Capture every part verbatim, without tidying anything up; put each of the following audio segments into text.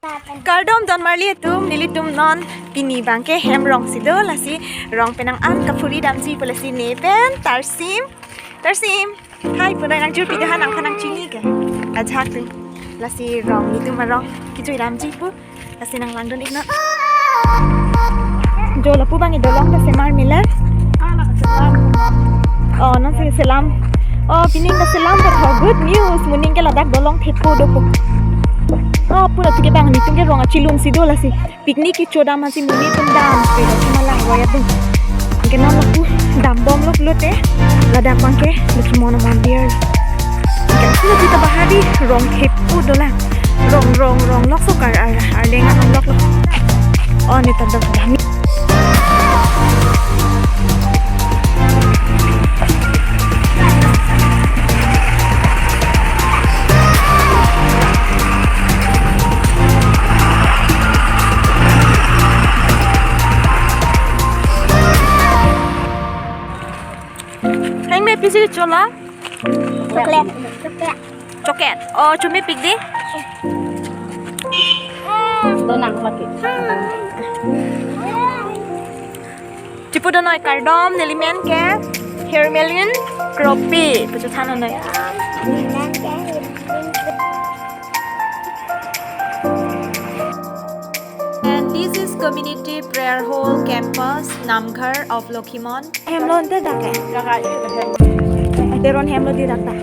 Kardom don marli atum, nelitum non pini abangke hem rong si do, lasi rong penang an kaphuri damji pu lasi ne pen Tarsim. Tarsim. Hai, punai nang jur pida ha nangphan nangchini ke. Ajak tu. Lasi rong nelitum arong kejui damji pu. Lasi nanglangdun iknon. Jo lapu abang dolong ta semar mila. Oh, non si selam. Oh, pining ta selam ta tho. Good news. Moning ke ladak dolong thepo dopo. Oh, pura tu ke abang nelitum ke rong achilun si do lasi. Picnic kecho dam asi muni tum dam, pero cuma lang royat dum. Anke non lapu dambomlo pulote, ladak abangke, lo cuma no mondir. Anke lapu kita bahari, rong thepo dolang. Rong, rong, rong, lok so kar ar, arleng an rong lok lok. Oh, ne tanda kami. Heng me pisi chola? Chocolate. Chocolate. Oh, chumi pik di. Donang lagi. Chipu donoi kardom, neli men ke Hermelin Kropi. Puchu than noi. And this is Community Prayer Hall Campus, Namghar of Lokhimon. Hemlo ante dak ke? Teron hemlo di dak ta.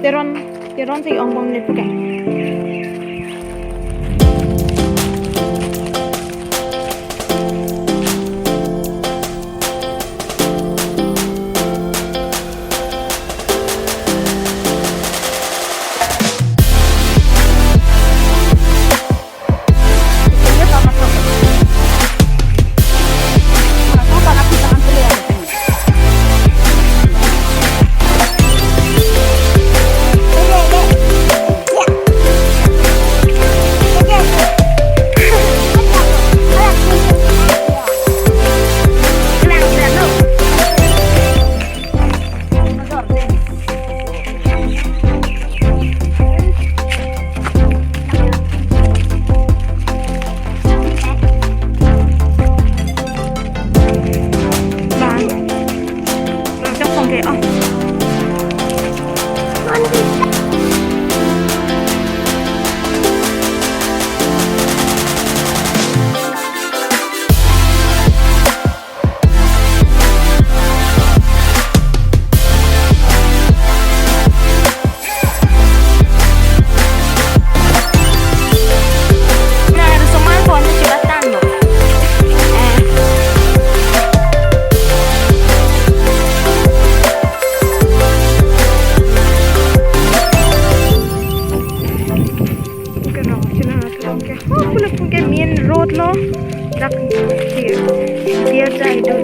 Teron, Teron si ong bom le puke. Kano, sila na tulong ke. Oh, pula pun ke main road lo. Dak dia, dia jai do.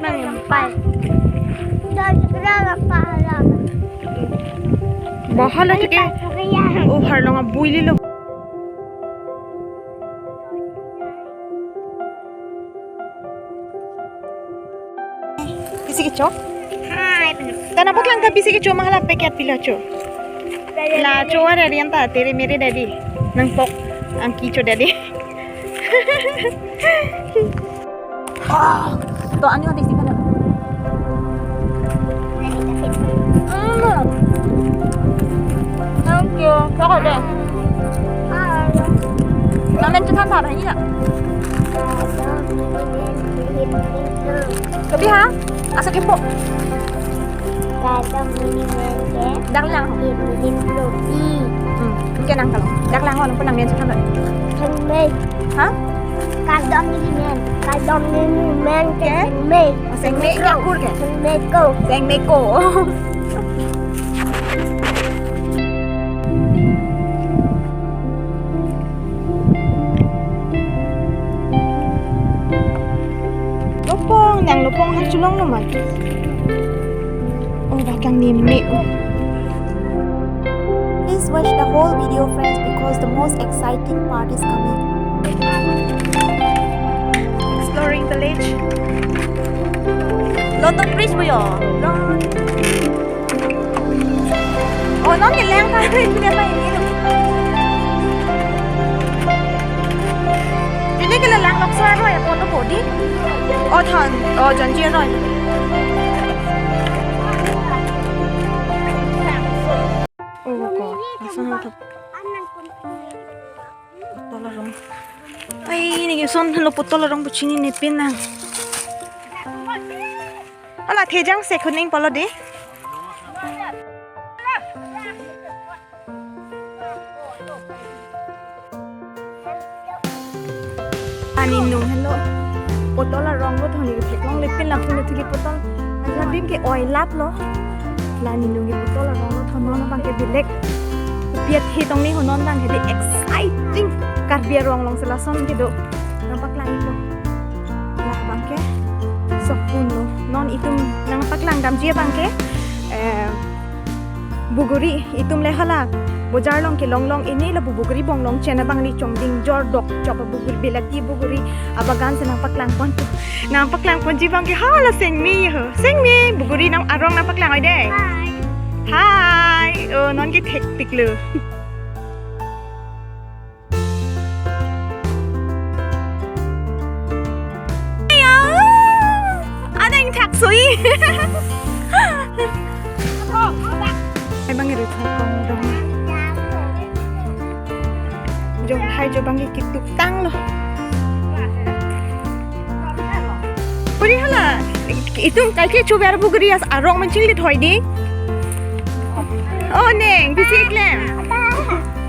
Nang pai. Dah segera lah pahala. Bahal lagi ke. Oh, har long abui lilo. Pisi kecho? Hai, bener. Tana paklang ta pisi kecho ma hala packet pilo cho. Pilo. La cho ada rian ta tere mere dadi. Nangpok angki cho dadi. Oh, to ani hati si kana. Thank you. Chocolate. Namen chu than tha bhai ni na. Kabi ha? Asa kepo. Kardom neli men ke. Dak lang. Ibu di Loki. Hmm. Ke nang kalau. Dak lang on pun nang men chu than. Sengmei. Ha? Kardom neli men. Kardom neli men ke. Ke? Sengmei. Oh, sengmei ke akur ke? Sengmei ko. Sengmei ko. Lopong, nang lopong han chulong lo man. Oh, bakang ni me. Please watch the whole video, friends, because the most exciting part is coming. Explore London Bridge pu yo. Oh, non ke lang pa rin dia pa ini. Pini ke lang lok sa ro ya, kono bodi. Oh, than, oh, janji ro. Oh, ko, lason thap. Potol arong. Ai, ne ke son lo potol arong pu chinine pin nang. Hala thejang se kuning polo de. Ani nung helo. Potol arong lo thoni ke theklongle pin lapu ne thili potol. Ala bim ke oi lap lo. La ni nung ke potol arong lo thon non abang ke bilek. Piat hi tong ni honon dang hedi exciting. Karbi arong along si lason kedo. Nangpaklang iklo. La abang ke sok pun lo. Non itum nangpaklang damji abang ke. Eh, buguri itum le hala bojar along kelong long ini lapu buguri bonglong chen abang ni chongding jor dok chop buguri, belati buguri abagan si nangpaklang pon. Nangpaklang ponji abang ke hala sengmi ho. Sengmi buguri nang arong nangpaklang oi de. Hi. Hi. Oh, non ke thekpik lo. Ayo, aneng thak sui. Ai bang iri thak kong dong. Jo hai jo bang kituk tang lo. Puri hala, itum kai ke chuber buguri as arong mancing lit hoi di. Oh neng, bisi klem.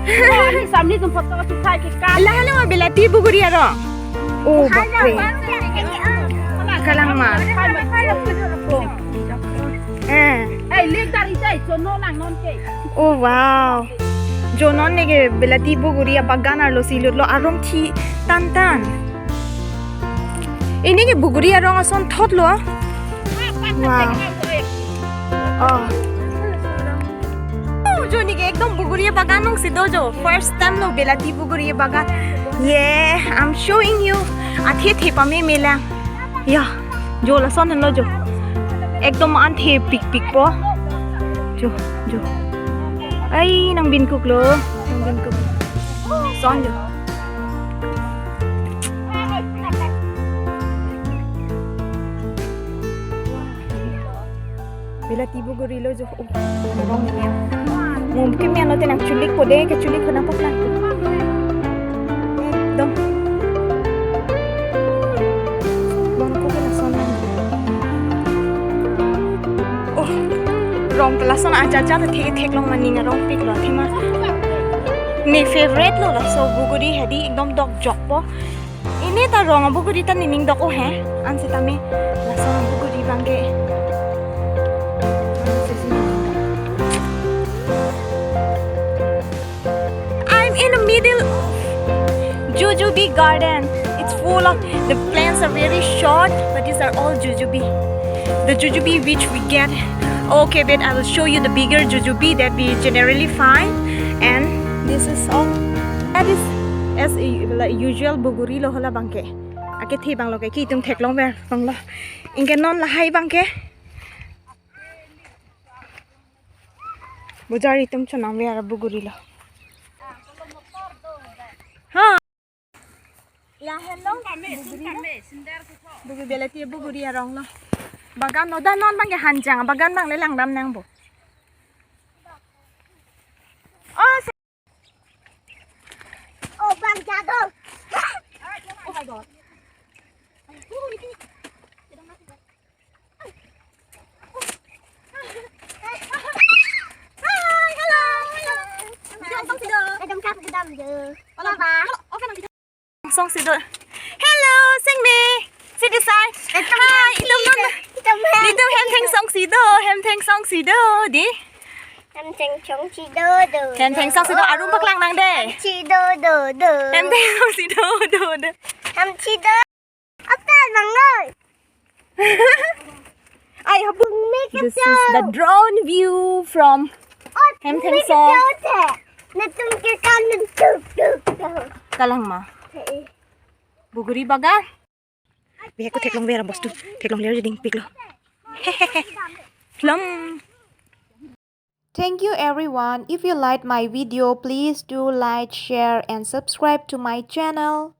Ini samli tum photo si khai ke ka. Lahelo belati buguri arong. Oh, bapre. Kalang ma. Eh. Eh, lik dari jai, jono lang non ke. Oh, wow. Jonon ne ke belati buguri abagan arlo si lutlo arong thi tan tan. Ini ke buguri arong ason thot lo. Wow. Oh. Oh, jo ni ke ekdom buguri bagan nung si do jo. First time lo belati buguri bagan. Yeah, I'm showing you. Athe the pame mela. Ya, jo lason lo jo. Ekdom an the pik pik po. Jo, jo. Ai, nang bin kuk lo. Nang bin kuk. Son jo. Belati buguri lo jo. Oh, rong ini. Mungkin mi ano tenang chulik po de, ke chulik ko nangpaklang. Dong. Bang ko ke lason lang. Oh, rong ke lason aja aja te thek thek long maning arong pik lo thima. Ne favorite lo laso buguri hedi ekdom dok jok po. Ini ta rong abuguri ta nining dok o he. An setame lason abuguri bang ke. I'm in the middle of jujube garden. It's full of, the plants are very short, but these are all jujube. The jujube which we get. Okay, but I will show you the bigger jujube that we generally find. And this is all. That is as a, like, usual buguri lo hala bang ke. Ake the bang lo ke ki itum theklong ver bang lo. Ingke non lahai bang ke. Bojar itum chonam ver buguri lo. Ha. Lahelo. Buguri belati buguri arong lo. Bagan lo da non bang ke hanjang. Bagan bang le langdam nang bo. Oh, Oh, Bang Jago. Oh my God. Hi, hello, hello. Video song si do. Adam kap kedam je. Hola, Bang. Song si do. Hello, sing me. Si di sai. Hi, itum non. Itum Hemtheng song si do. Hemtheng song si do. Di. Hemtheng song si do do. Hemtheng song si do. Arum paklang nang de. Si do do do. Hemtheng song si do do do. Ham si do. Apa bang oi? Ai habung. This is the drone view from Hemtheng song. Natum ke kan tuk tuk tuk. Kalang ma. Buguri bagan. Bihek ko theklong vera bostu. Theklong ler jiding piklo. Lom. Thank you everyone. If you like my video, please do like, share and subscribe to my channel.